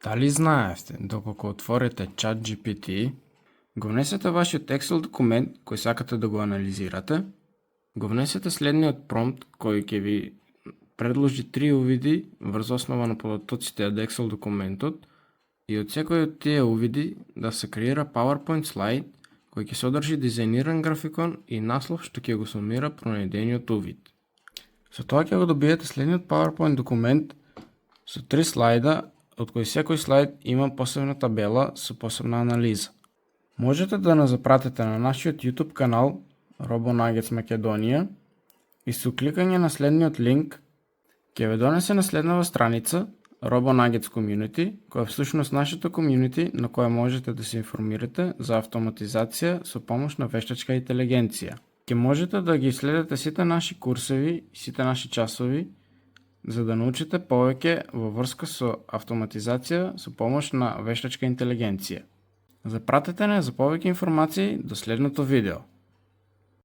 Дали знаевте, доколку отворите ChatGPT, го внесете вашиот Excel документ кој сакате да го анализирате, го внесете следниот промпт кој ќе ви предложи 3 увиди врз основа на податоците од Excel документот и од секој од тие увиди да се креира PowerPoint слайд кој ќе содржи дизајниран графикон и наслов што ќе го сумира пронајдениот увид. Со тоа ќе го добиете следниот PowerPoint документ со 3 слайда, од кој секој слайд има посебна табела со посебна анализа. Можете да нас запратите на нашиот YouTube канал RoboNuggets Македонија и со кликање на следниот линк ќе ве донесе на следнава страница RoboNuggets Community, која е всушност нашето комјунити на која можете да се информирате за автоматизација со помош на вештачка интелигенција. Ќе можете да ги следите сите наши курсеви и сите наши часови за да научите повеќе во врска со автоматизација со помош на вештачка интелигенција. Запратете не за повеќе информации до следното видео.